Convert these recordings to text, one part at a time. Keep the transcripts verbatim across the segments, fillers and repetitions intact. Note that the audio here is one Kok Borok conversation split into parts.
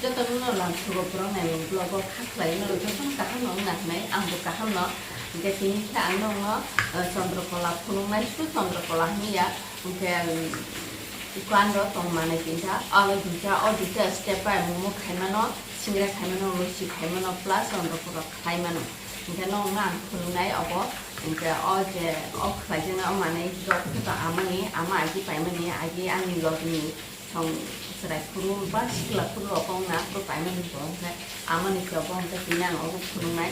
Jotono no lang sugo borok naimung vlog o kha khlai no jotono kaham no wngna hinwi ang bo kaham no. Hingke tini khe ang no wngno, eh, Chandrakala phunuknai su Chandrakala hwnwi ya. Hingke, um, dukan ro tong manai tinta, alo duita, o duita step bai momo khaimano, singra khaimano, luchi khaimano, plus Chandrakala khaimano. Hingke no wngno ang phunuknai obo, hingke o je o khlaijaknai o manwi rok khe to amani, ama agi paimani, agi ani logni. Song chwrai phuru ba sikla phuru rok wng na, phuru paimani bo hwnkhe amoni se obo hwnkhe tini ang obo phunuknai.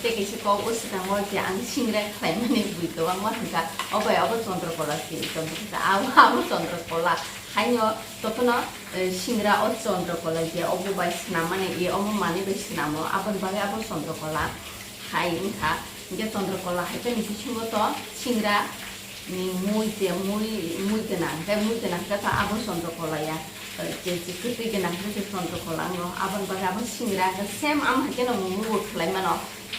Tei kaisa kok o swkango je ang singra khlaimani bui kwbangma hwnkha, o bai obo Chandrakala se, Chandrakala, abo, abo Chandrakala. Haino tokhno, eh, singra o Chandrakala je obo bai swnammani, e omo manwi bai swnamo, aboni bagwi abo Chandrakala hai wngkha. Hwnkhe Chandrakala hai khe ni bisingo to singra ni mui je mui, mui gwnang, hwnkhe mui gwnang hwnkhe to abo Chandrakala ya, je, je kwtwi gwnang hwnkhe se Chandrakala wngno. Aboni bagwi abo singra hwnkhe same am hai kheno mugo khlai mano,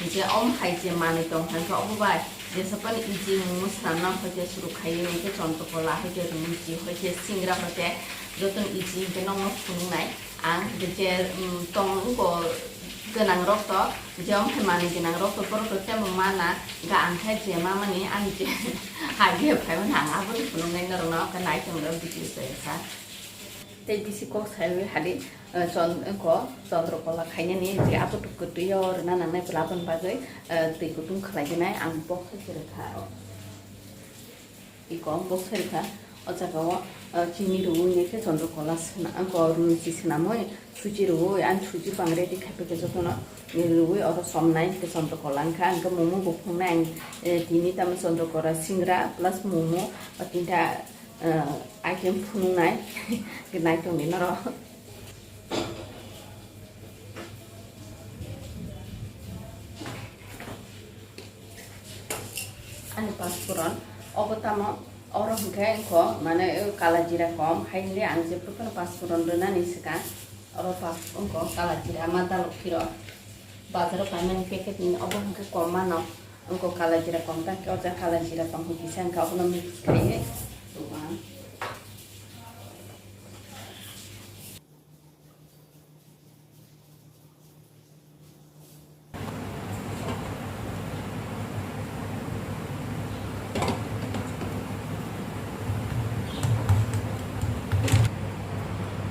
je om hai je manwi tong kha hwnkhe obo bai jesa phano easy mugo swnamna hwnkhe suru khai hwnkhe Chandrakala hwnkhe rungchi hwnkhe singra hwnkhe jotono easy hwnkhe nokno phunuknai. Ang je, um, tong wngko gwnang rok to, je omo hai manwi gwnang rok to borok to temo mana, ga ang khe je mamani ang je hage phaimani ang aboni phunuknai norokno khe nai tong rok video se kha. Tei bisi kok saiwi hali, eh, chon-, wngko Chandrakala khainani je abo to kwtwi o rwna nangnai bwla aboni bagwi, eh, twi kutung khlai gwnai ang box se rwkha. Iko ang box rwkha, o jaga o, ah, chini rwui nai khe Chandrakala swnam, ang ko rwui si swnamwi suji rwui, ang suji pang ready khai phaikha jotono rwui oro somnai khe Chandrakala wngkha, ang khe momo bo phunuknai ang, eh, tini tamo Chandrakala singra plus momo, o tinta, eh, item phunuknai, naitongdi norok. Ani paspuron obo tamo oro hwnkhe wngkho mane kala jira kom hai hwnwi ang jephru phano paspuron rwnani swkang oro pas wngkho kala jira ma dalok phiro bazaro paimani packet ni obo hwnkhe kom mano wngkho kala jira kom tangkhe o jaga kala jira tongkho kisa hwnkhe obono mix khaiwi tongma.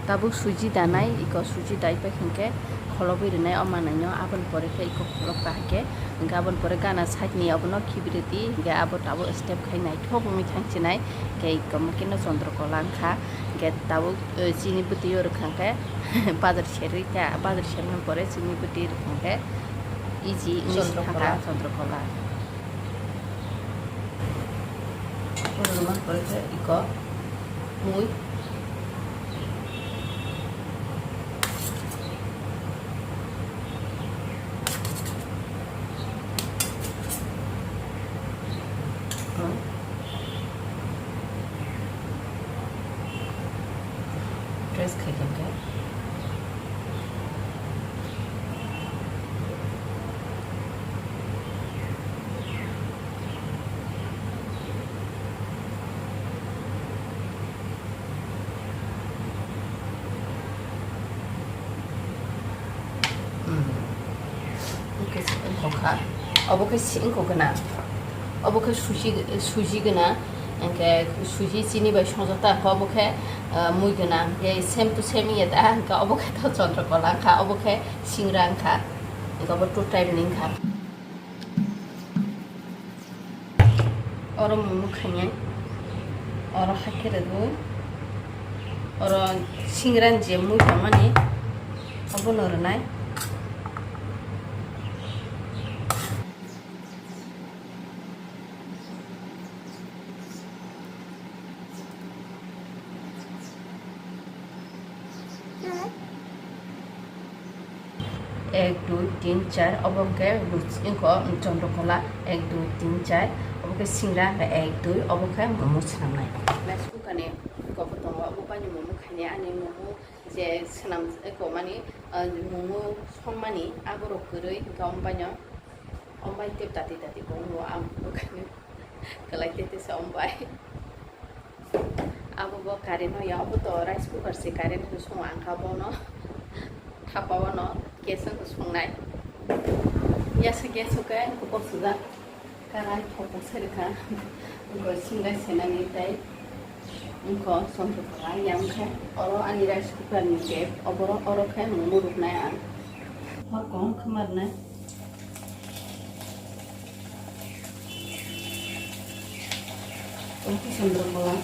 Tabuk suji danai, iko suji daipai hwnkhe kholobwi rwnai o manwino, aboni pore khe iko kholop kahai khe, hwnkhe aboni pore gana side ni obono khibi rwdi, hwnkhe abo tabuk step khai naithok wngwi thang chinai, hwnkhe iko mukino Chandrakala wngkha, hwnkhe tabuk. Eh, chini bwtwi o rwkha khe bazar serwi kha, bazar sermani pore chini bwtwi rwkha khe easy wngwi se thangkha Chandrakala. Chandrakala. Oro rwmani pore khe iko mui. Press khaikha khe. Hmm. Oke, wngkha. Obo khe si-, wngkha gwnang. Obo khe suji, suji gwnang. Hwnkhe suji chini bai songjak ta, obo khe, ah, mui gwnang. Hwnkhe same to same ya da, hwnkhe obo khe to Chandrakala wngkha, obo khe singra wngkha. Hwnkhe obo two type ni wngkha. Oro momo khainai, oro hakhe rwgwi, oro singrani je mui tongmani, abono rwnai. Ek, dui, tin, char, obo hwnkhe ruchi, wngkha Chandrakala, ek, dui, tin, char, obo khe singra, hwnkhe ek, dui, obo khe momo swnamnai. Rice cooker ni kobo tongo, obo bai momo khainai, ani momo je swnam, eko mani, ah, momo songmani, aborok kwrwi, hwnkhe omo baino. Ombai tei tati tati bo wngbo ang bwkhani kwlai tei tei se ombai. Abo bo current no ya, obo to rice cooker se current no songo ang kha bono. Hapao no gas o songnai. Yasa gas o khe kosojak. Karai thok kok sai rwkha. Bo singai senani tei wngkha chondrokola yang khe oro ani rice cooker ni gap oboro oro khe momo rwknai ang. Hor kong khe marnai. Oke, chondrokola.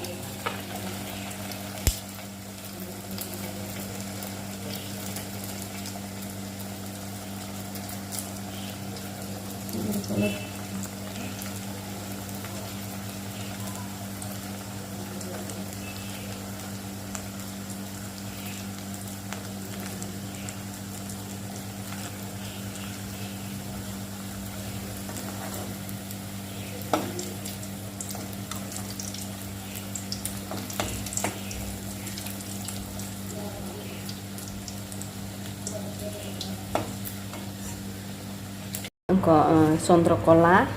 Wngkha, uh, Chandrakala,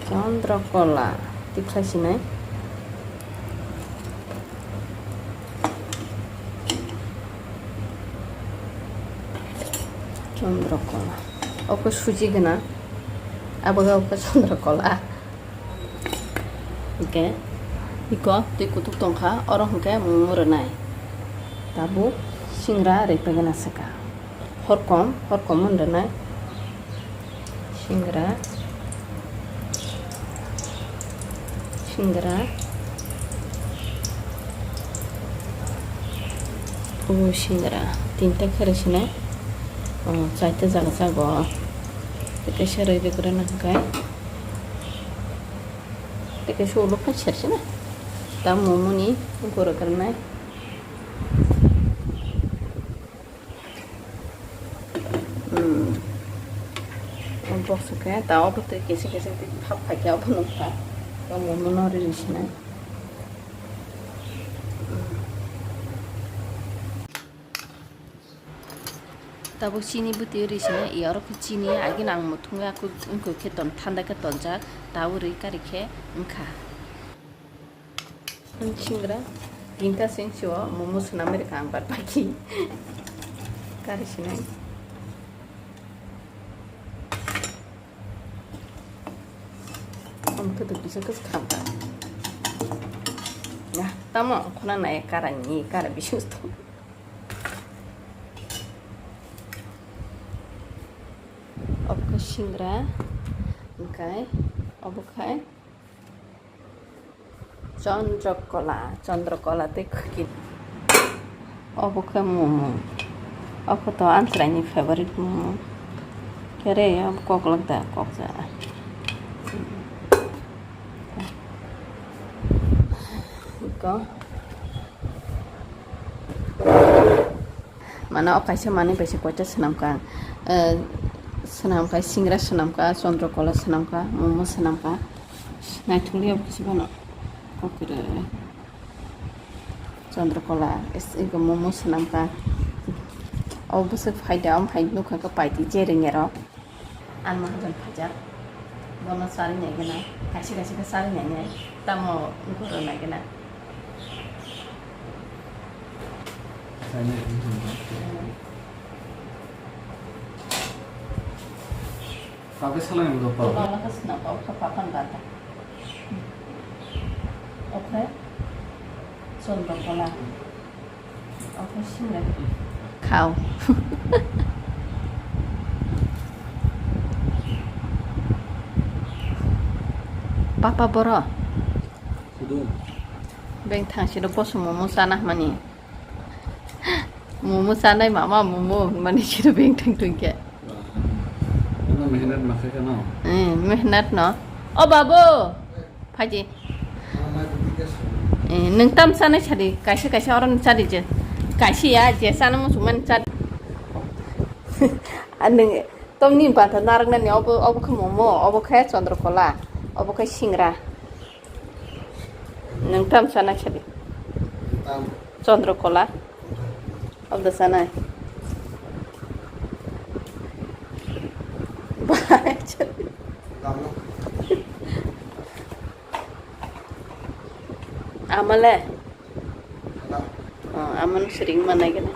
Chandrakala, tikhlai sinai. Chandrakala. Oko suji gana. Abo ga oko Chandrakala. Hingke iko twi kutuk tongkha, oro hingke mung rwnai. Tabuk singra rwpegena saka. Horkom, horkom mun rwnai. Singra. Singra. O singra. Tinta khe rwsinai. O, chaita jaga jago. Tei kaisa rwi rwgwrwna hwnkhe. Tei kaisa ulo phai serse na. Ta momoni goro gwnai. Hmm. Box khe ta obo tei kisa kisa tei thap phai khe obo nukha. Ta momo no riri sinai. Tabuk chini bwtwi rwi sini, i oro khe chini, agini ang muthungwi aku wngkha khe ton, thanda khe tonjak, tabuk rwi kari khe wngkha. Ang singra, tinta sing sio, momo swnamwi rwkha ang bad baki. Kari sinai. Ang khe to kisa kisa khamkha. Nah, tamo khona nai kara ni, kara bisu to. Obo khe singra, hwnkhe obo khe Chandrakala, Chandrakala tei khwki. Obo khe momo. Obo to amchwraini favorite momo. Khe re, obo koklok da, kokja. Iko. Mano o kaisa manwi bai se koita swnamkha. Eh, swnamkha, singra swnamkha, chandrakala swnamkha, momo swnamkha. Naithokli obo kisa bono. Kokre. Chandrakala, es-, ego momo swnamkha. Obo bwswk phaida, omo hai nukha khe paidi cherengya rok. Ang mahajon phaijak. Bono charwi naigwna. Kaisa kaisa khe charwi nainai. Tamo goro naigwna. Kake salai ni dopa. Dopa laka sina pa, okha papan bata. Okha Chandrakala. Okha singa. Khao. Papa boro. Sudu. Beng thang sino boso momo sana mani. Momo sanai mama momo hinmani siro beng thang thung khe. Ano mehnat ma khe no. Eh, mehnat no. O babu, phaji. Eh, nwng tam sanai sadi, kaisa kaisa oro chadi je. Kaisa ya, je sana musu man chadi. Anwng tomni banta narwknani obo, obo khe momo, obo khe chandrakala, obo khe singra. Nwng tam sana sadi. Tam. Chandrakala. Obda sanai. Bahai sadi. Tam. Amale. Tam. Oh, aman sering mana gini.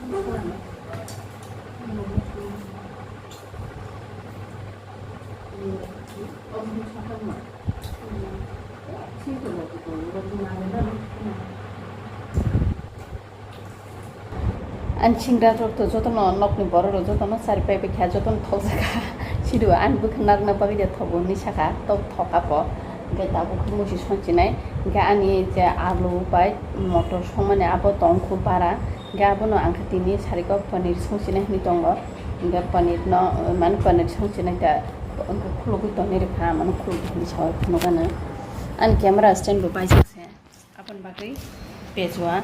Ani singra rok to jotono nokni borok rok jotono chari pai pai kha, jotono thokjak kha. Sidu ani bwkha narwkna bagwi de thogo hinwi sakha, tok thok apo. Hwnkhe tabuk khe musi songchinai. Hwnkhe ani je alu bai motor songmani abo tong khu bara. Hwnkhe abono ang khe tini sarikok paneer songchinai hinwi tongo. Hwnkhe paneer no, mane paneer songchinai ta wngkha khulugwi tonwi rwkha, mane khulugwi hinwi saui phunukgano. Ani camera stand bo paijak se. Aboni bagwi pejua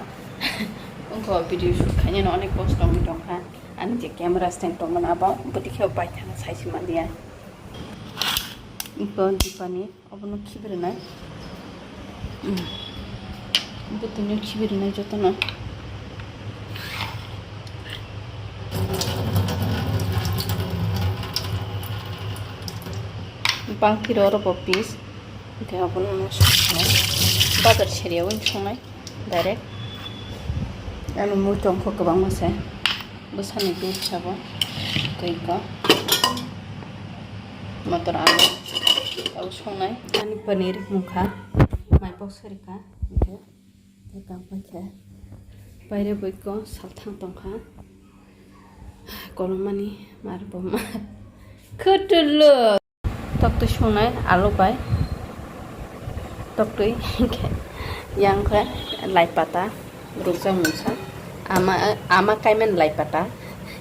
wngkha video shoot khainani onek kosto wngwi tongkha. Ani je camera stand tongmani abo bwtwi khe bai thana saisi manliya. Wngkha dipani obono khibirinai. Bwtwino khibirinai jotono. Bangphiro oro bo piece. Hwnkhe abono bazar siriyawi songnai direct. Ano mui tongkho kwbangma se. Bwsani dud sabo. Tei ko. Motor alu. Abo songnai. Ani paneer mungkha. Maipok sarikha. Hwnkhe. Tei kang paikha. Paire boiko salthang tongkha. Kolomani mar bo mar. Khutuluk. Toktwi songnai alu bai. Toktwi hwnkhe yang khe lai pata rukjak mungsa. Ama, ama kaimani lai pata.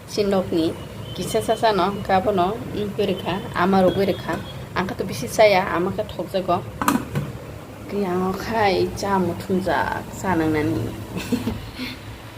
Si nokni kisa sasa no hwnkhe abono wngwi rwkha, ama rugwi rwkha. Ang khe to bisi chaya, ama khe thokjago. Yang o khai cha muthunjak cha nangnani.